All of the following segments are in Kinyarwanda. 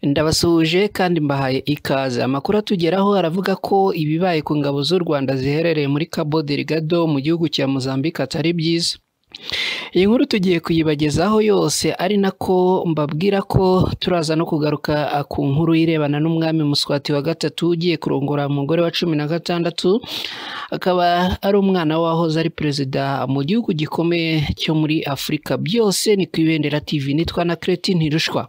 Ndabasuhuje kandi mbahaye ikaze. Amakuru atugeraho aravuga ko ibibaye ku ngabo z'u Rwanda ziherereye muri Cabo Delgado mu gihugu cya Mozambique atari byiza. Iyi nkuru tugiye kuyibagezaho yose, ari nako mbabwira ko turaza no kugaruka ku nkuru irebana n'umwami Muswati wa gatatu ugiye kurongora umugore wa 16, akaba ari umwana wahoze ari perezida mu gihugu gikomeye cyo muri Afurika. Byose ni ku Ibendera TV, nitwa na Kreti Ntirushwa.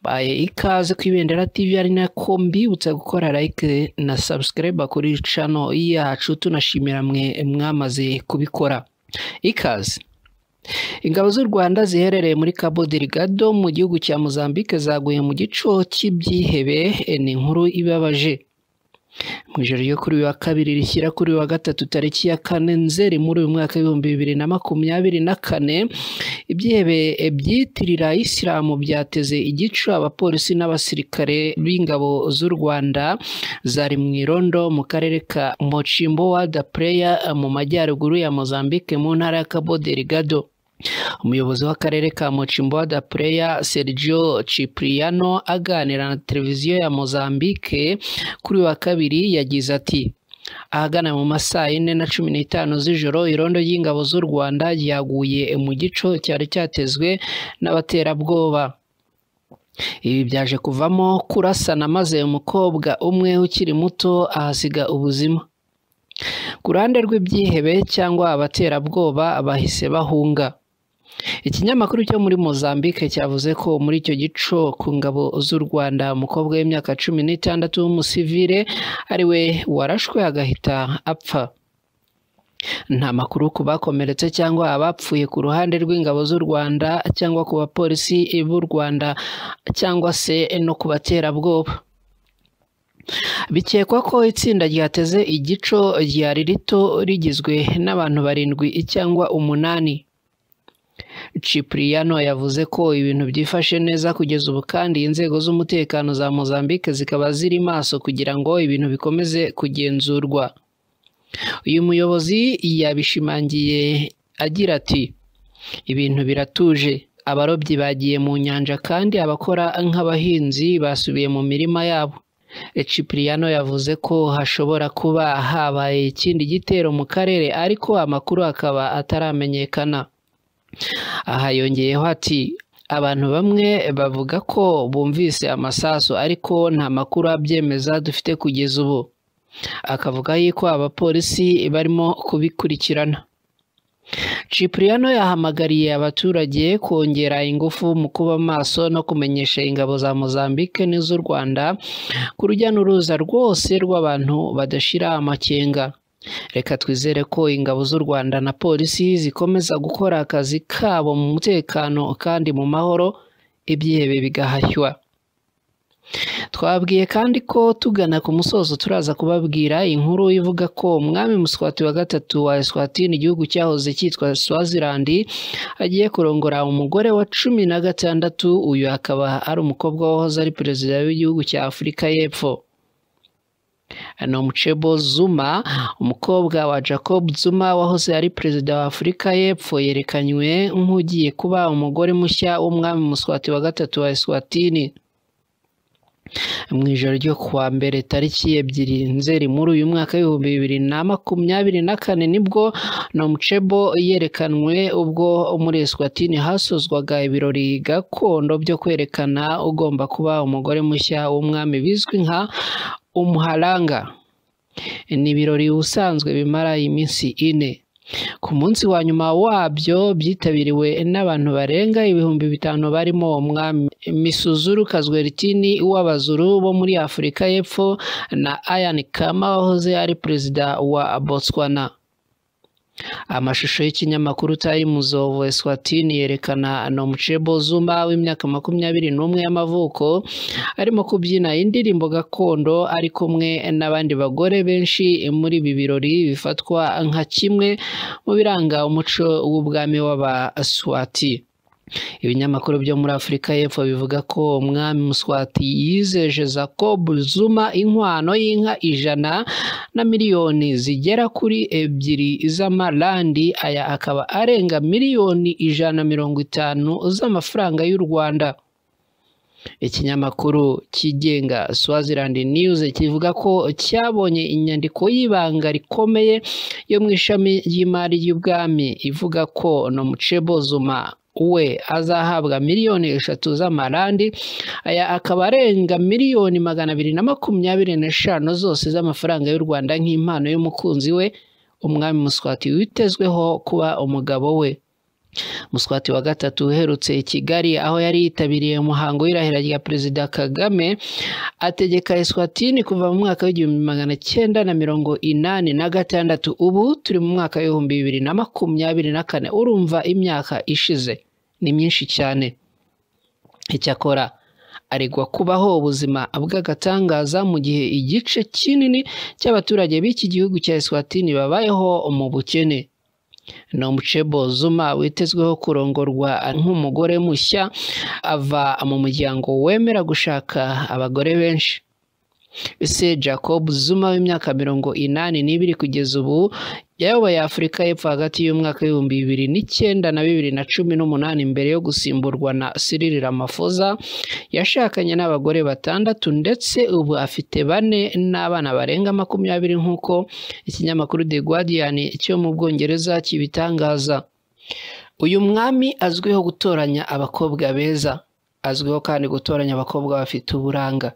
Baye ikaze ku Ibendera TV, ari nako mbibutsa gukora like na subscribe kuri channel yacu, tunashimira mwe mwamaze kubikora. Ikaze. Ingabo z'u Rwanda ziherereye muri Cabo Delgado mu gihugu cya Mozambique zaguye mu gico cy'ibyihebe, ni inkuru ibabaje. Mu ijoro ryo kuri uyu wa kabiri rishyira kuri uyu wa gatatu tariki ya 4 Nzeri muri uyu mwaka 2024, ibyihebe byitirira Isilamu byateze igico abapolisi n'abasirikare b'ingabo z'u Rwanda zari mu irondo mu karere ka Mocimboa da Praia mu majyaruguru ya Mozambique mu ntara ya Cabo Delgado. Umuyobozi w'akarere ka Mocimboa da Praia Sergio Cipriano aganira na televiziyo ya Mozambique kuri wa kabiri yagize ati: ahagana mu masaa 4:15 z'ijoro irondo ry'ingabo z'u Rwanda ryaguye mu gico cyari cyatezwe n'abaterabwoba. Ibi byaje kuvamo kurasana maze umukobwa umwe ukiri muto ahasiga ubuzima. Ku ruhande rw'ibyihebe cyangwa abaterabwoba bahise bahunga. Ikinyamakuru cyo muri Mozambique cyavuze ko muri icyo gico ku ngabo z'u Rwanda umukobwa w'imyaka 16 w'umusivile ari we warashwe agahita apfa. Nta makuru ku bakomeretse cyangwa abapfuye ku ruhande rw'ingabo z'u Rwanda cyangwa ku bapolisi b'u Rwanda cyangwa se no ku baterabwoba. Bikekwa ko itsinda ryateze igico ryari rito rigizwe n'abantu 7 cyangwa 8. Cipriano yavuze ko ibintu byifashe neza kugeza ubu kandi inzego z'umutekano za Mozambique zikaba ziri maso kugira ngo ibintu bikomeze kugenzurwa. Uyu muyobozi yabishimangiye agira ati: ibintu biratuje, abarobyi bagiye mu nyanja kandi abakora nk'abahinzi basubiye mu mirima yabo. Cipriano yavuze ko hashobora kuba habaye ikindi gitero mu karere ariko amakuru akaba ataramenyekana. Aha yongeyeho ati: abantu bamwe bavuga ko bumvise amasasu ariko nta makuru abyemeza dufite kugeza ubu. Akavuga yuko abapolisi barimo kubikurikirana. Cipriano yahamagariye abaturage kongera ingufu mu kuba maso no kumenyesha ingabo za Mozambique n'iz'u Rwanda ku rujya n'uruza rwose rw'abantu badashira amakenga. Reka twizere ko ingabo z'u Rwanda na polisi zikomeza gukora akazi kabo mu mutekano kandi mu mahoro, ibyihebe bigahashywa. Twabwiye kandi ko tugana ku musozo turaza kubabwira inkuru ivuga ko umwami Muswati wa gatatu wa Eswatini, igihugu cyahoze cyitwa Swaziland, agiye kurongora umugore wa 16, uyu akaba ari umukobwa wahoze ari perezida w'igihugu cya Afurika y'Epfo. Nomcebo Zuma, umukobwa wa Jacob Zuma wahoze ari perezida wa Afurika y'Epfo, yerekanywe nk'ugiye kuba umugore mushya w'umwami Muswati wa gatatu wa Eswatini. Mu ijoro ryo kuwa mbere tariki 2 Nzeri muri uyu mwaka 2024 nibwo Nomcebo yerekanwe ubwo muri Eswatini hasozwaga ibirori gakondo byo kwerekana ugomba kuba umugore mushya w'umwami bizwi nka Umhalanga. Ni ibirori ubusanzwe bimara iminsi 4. Ku munsi wa nyuma wabyo byitabiriwe n'abantu barenga 5000 barimo umwami Misuzulu Kazweritini w'Abazulu bo muri Afurika y'Epfo na Ian Khama wahoze ari perezida wa Botswana. Amashusho y'ikinyamakuru Times of Eswatini yerekana Nomcebo Zuma w'imyaka 21 y'amavuko arimo kubyina indirimbo gakondo ari kumwe n'abandi bagore benshi muri ibi birori bifatwa nka kimwe mu biranga umuco w'ubwami w'Abaswati. Ibinyamakuru byo muri Afurika y'Epfo bivuga ko umwami Muswati yizeje Jacob Zuma inkwano y'inka 100 na miliyoni zigera kuri 2 z'amarandi, aya akaba arenga miliyoni 150 z'amafaranga y'u Rwanda. Ikinyamakuru cyigenga Swaziland News kivuga ko cyabonye inyandiko y'ibanga rikomeye yo mu ishami ry'imari y'ubwami ivuga ko Nomcebo Zuma we azahabwa 3 miliyoni z'amarandi, aya akaba arenga 225 miliyoni zose z'amafaranga y'u Rwanda, nk'impano y'umukunzi we umwami Muswati witezweho kuba umugabo we. Muswati wa gatatu uherutse i Kigali, aho yari yitabiriye umuhango w'irahira rya Perezida Kagame, ategeka Eswatini kuva mu mwaka w'1986. Ubu turi mu mwaka w'2024, urumva imyaka ishize ni myinshi cyane. Icyakora aregwa kubaho ubuzima bw'agatangaza mu gihe igice kinini cy'abaturage b'iki gihugu cya Eswatini babayeho mu bukene. Nomcebo Zuma witezweho kurongorwa nk'umugore mushya ava mu muryango wemera gushaka abagore benshi. Se Jacob Zuma w'imyaka 82 kugeza ubu yayoboye Afurika y'Epfo hagati y'umwaka w'2009 na 2018 mbere yo gusimburwa na Cyril Ramaphosa. Yashakanye n'abagore batandatu, ndetse ubu afite bane n'abana barenga 20, nk'uko ikinyamakuru The Guardian cyo mu Bwongereza kibitangaza. Uyu mwami azwiho gutoranya abakobwa beza, azwiho kandi gutoranya abakobwa bafite uburanga.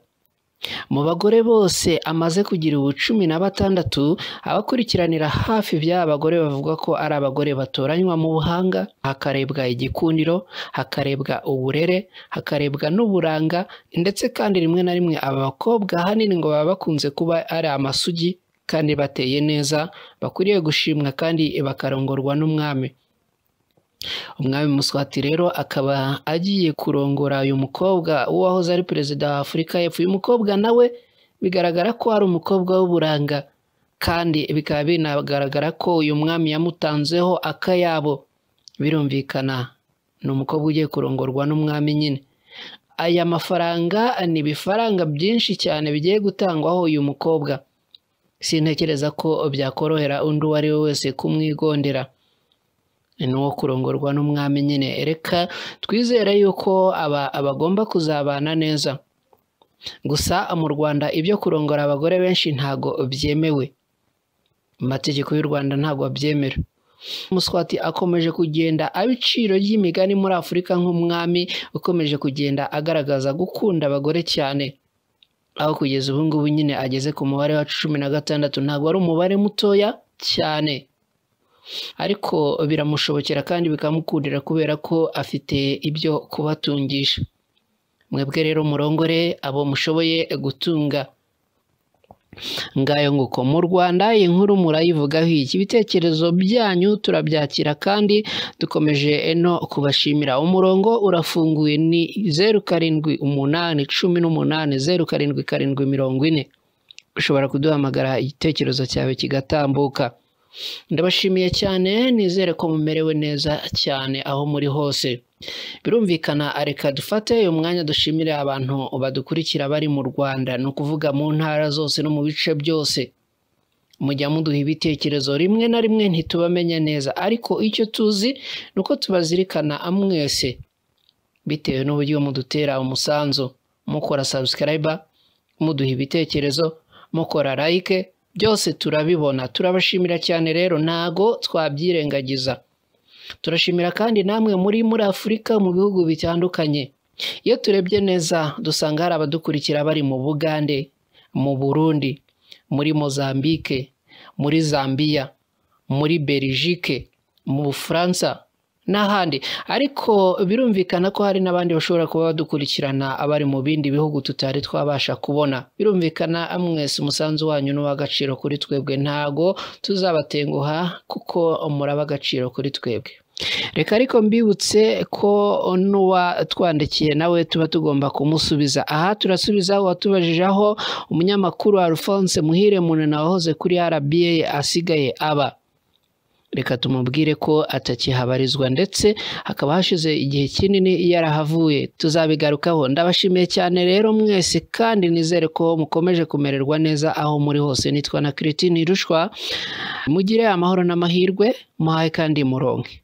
Mu bagore bose amaze kugira ubu 16, abakurikiranira hafi by'aba bagore bavuga ko ari abagore batoranywa mu buhanga, hakarebwa igikundiro, hakarebwa uburere, hakarebwa n'uburanga, ndetse kandi rimwe na rimwe aba bakobwa ahanini ngo baba bakunze kuba ari amasugi kandi bateye neza, bakwiriye gushimwa kandi bakarongorwa n'umwami. Umwami Muswati rero akaba agiye kurongora uyu mukobwa w'uwahoze ari perezida wa Afurika y'Epfo. Uyu mukobwa nawe bigaragara ko ari umukobwa w'uburanga, kandi bikaba binagaragara ko uyu mwami yamutanzeho akayabo. Birumvikana ni umukobwa ugiye kurongorwa n'umwami nyine. Aya mafaranga ni ibifaranga byinshi cyane bigiye gutangwaho uyu mukobwa. Sintekereza ko byakorohera undi uwo ari we wese kumwigondera, ni uwo kurongorwa n'umwami nyine. Reka twizere yuko aba bagomba kuzabana neza. Gusa mu Rwanda ibyo kurongora abagore benshi ntago byemewe, amategeko y'u Rwanda ntabwo abyemera. Muswati akomeje kugenda aba iciro ry'imigani muri Afurika nk'umwami ukomeje kugenda agaragaza gukunda abagore cyane, aho kugeza ubu ngubu nyine ageze ku mubare wa 16. Ntabwo ari umubare mutoya cyane, ariko biramushobokera kandi bikamukundira kubera ko afite ibyo kubatungisha. Mwebwe rero murongore abo mushoboye gutunga. Ngayo nguko, mu Rwanda iyi nkuru murayivugaho iki? Ibitekerezo byanyu turabyakira kandi dukomeje no kubashimira. Umurongo urafunguye, ni 0781807740. Ushobora kuduhamagara igitekerezo cyawe kigatambuka. Ndabashimiye cyane, nizere ko mumerewe neza cyane aho muri hose. Birumvikana, reka dufate uyu mwanya dushimire abantu badukurikira bari mu Rwanda, ni ukuvuga mu ntara zose no mu bice byose. Mujya muduha ibitekerezo, rimwe na rimwe ntitubamenya neza, ariko icyo tuzi ni uko tubazirikana mwese bitewe n'uburyo mudutera umusanzu, mukora subscribe, muduha ibitekerezo, mukora like, byose turabibona. Turabashimira cyane rero, ntago twabyirengagiza. Turashimira kandi namwe muri Afurika mu bihugu bitandukanye. Iyo turebye neza dusanga hari abadukurikira bari mu Bugande, mu Burundi, muri Mozambique, muri Zambia, muri Belgique, mu Bufaransa n'ahandi. Ariko birumvikana ko hari n'abandi bashobora kuba badukurikirana abari mu bindi bihugu tutari twabasha kubona. Birumvikana mwese umusanzu wanyu ni uw'agaciro kuri twebwe, ntago tuzabatenguha kuko muraba agaciro kuri twebwe. Reka ariko mbibutse ko n'uwatwandikiye nawe tuba tugomba kumusubiza. Aha turasubiza uwatubajije aho umunyamakuru Alphonse Muhire Munana wahoze kuri RBA asigaye aba. Reka tumubwire ko atakihabarizwa, ndetse hakaba hashize igihe kinini yarahavuye. Tuzabigarukaho. Ndabashimiye cyane rero mwese, kandi nizere ko mukomeje kumererwa neza aho muri hose. Nitwa na Christine Rushwa. Mugire amahoro n'amahirwe, muhaye kandi muronke.